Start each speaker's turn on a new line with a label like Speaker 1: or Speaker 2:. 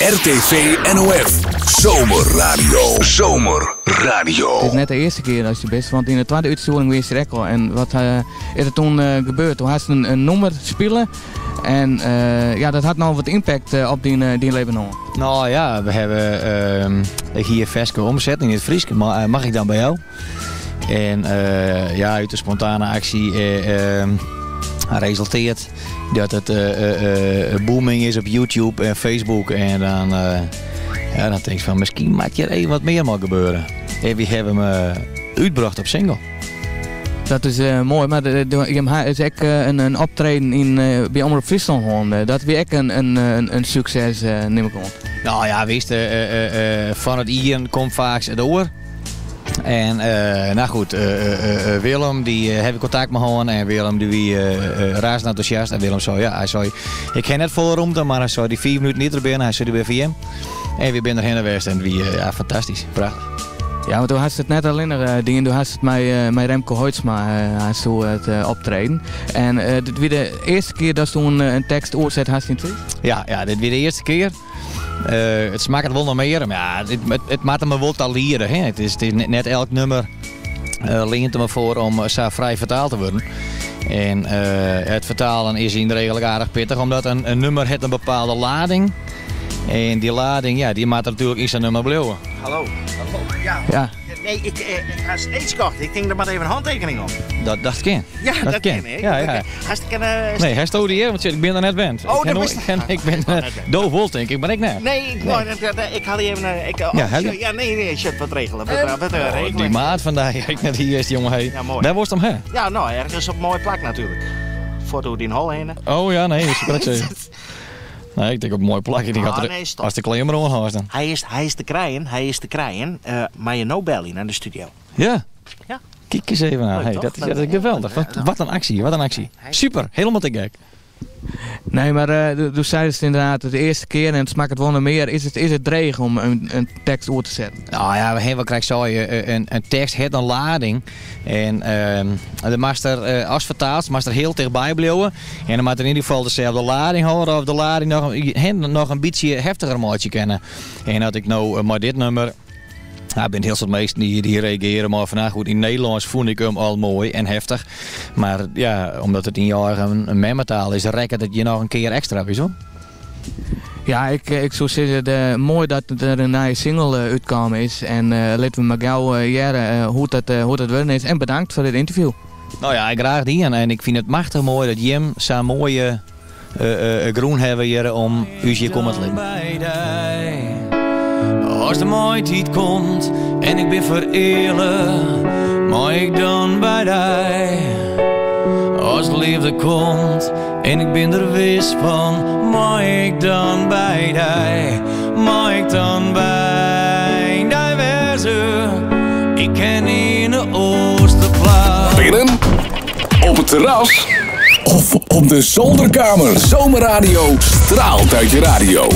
Speaker 1: RTV NOF. Zomerradio. Zomerradio.
Speaker 2: It is net de earste kear datst hjir bist, want yn de twadde útstjoering wiest hjir ek al. En wat is der toen gebeurd? Doe hast in nûmer spile en ja, dat hat noch wat impact op dyn, dyn libben hân.
Speaker 3: Nou ja, we hawwe ik hie in ferske omsetten yn it Frysk, mag ik dan by jou? En ja, út de spontane aksje resulteart dat it booming is op YouTube en Facebook. En dan, ja, dan tinkst fan miskien moat hjir even wat mear mei gebeure. En wy hawwe him útbrocht op single.
Speaker 2: Dat is moai, mar jim ha is ek in optreden yn by Omrop Fryslân hân. Dat wie ek in sukses, nim ik oan.
Speaker 3: Nou ja, witst, fan it ien komt faaks it oar. En nou goed, Willem, dy haw ik kontakt mei hân en Willem dy wie razend entûsjast. En Willem sei, ja, hy sei, ik ha net folle romte, mar hy sei, dy fiif minuten dy't der binne, hy sei, dy binne foar jim. En wy binne der hinne west en it wie ja, fantastysk, prachtich.
Speaker 2: Ja, want do hast it net allinnich dien, do hast it mei, mei Remco Hoitsma hast do it optreden. En dit wie de earste kear datst in tekst oerset hast yn it Frysk?
Speaker 3: Ja, ja, dit wie de earste kear. It smakket wol nei mear, mar ja, it moat him wol ta liede. Hè? It is net elk nûmer lient him foar om sa frij fertaald te wurden. En it fertalen is yn de regel aardich pittich, omdat in nûmer hat in bepaalde lading. En dy lading, ja, dy moat natuerlik yn sa'n nûmer bliuwe.
Speaker 4: Hallo. Hallo. Ja.
Speaker 2: Ja.
Speaker 4: Nee, ik ha steeds kocht. Ik tink der moat even in hantekening op.
Speaker 3: Dat kin.
Speaker 4: Ja, dat kin. hè.
Speaker 3: Ja, ja.
Speaker 4: Hast ik een,
Speaker 3: Nee, hast do dy, want ik bin der net wend.
Speaker 4: Oh,
Speaker 3: Ik
Speaker 4: dat
Speaker 3: ken
Speaker 4: wist
Speaker 3: ik. Ik bin do wol, tink ik, mar ik net.
Speaker 4: Nee, ik, wou net, ik haal even. Ik, oh,
Speaker 3: Ja, helje.
Speaker 4: ja, nee, nee, shit, wat regelen. Wat
Speaker 3: Oh,
Speaker 4: regelen.
Speaker 3: dy maat fan dy, ik net hjir is, jonge. Hey.
Speaker 4: Ja, moai.
Speaker 3: Wêr wolst him ha?
Speaker 4: Ja, nou, ergens op in moai plak natuerlik. Foto oer dyn hol hinne.
Speaker 3: Oh ja, nee, dat soe ik sizze. Nee, ik tink op in moai plak. Ik tink
Speaker 4: Ah,
Speaker 3: as
Speaker 4: nee, stop.
Speaker 3: as de klean mar oanhâldst dan.
Speaker 4: Hy is te krijen, hy is te krijen. Mar je no belje nei de studio.
Speaker 3: Ja.
Speaker 4: Ja.
Speaker 3: Kijk eens even aan.
Speaker 4: Leuk,
Speaker 3: Hey,
Speaker 4: toch?
Speaker 3: dat is geweldig. Wat in aksje, wat in aksje. Super, hielendal te gek.
Speaker 2: Nee, mar do seidest ynderdaad de earste kear en it smakket wol nei mear. Is it dreech om in tekst oer te setten?
Speaker 3: Nou ja, we hawwe krekt sei, in tekst hat in lading. En de moatst der, as fertaalst, moatst der hiel tichtby bliuwe. En dan moat er yn ieder gefal deselde lading hâlde of de lading noch, noch in bytsje heftiger meitsje kinne. En as ik no mei dit nûmer, nou, binne hiel soad minsken dy't reagearje mei fan, nou goed, yn Nederlânsk fûn ik him al moai en heftich. Mar ja, omdat it yn je eigen memmetaal is, rekket it je noch in kear ekstra, witst wol?
Speaker 2: Ja, ik soe sizze, moai dat der in nije single útkaam is. En litte we mar gau hearre hoe't dat wurden is. En bedankt foar dit ynterview.
Speaker 3: Nou ja, graach dien. En ik fyn it machtich moai dat jim sa'n moaie grûn hawwe hjir om ús hjir komme te litten.
Speaker 5: As de maitiid komt en ik bin fereale, mei ik dan by dy? As de leafde komt en ik bin der wis fan, mei ik dan by dy? Mei ik dan by dy wêze? Ik ken nearne oars te plak.
Speaker 1: Binnen, op het terras of op de zolderkamer. Zomerradio straalt uit je radio.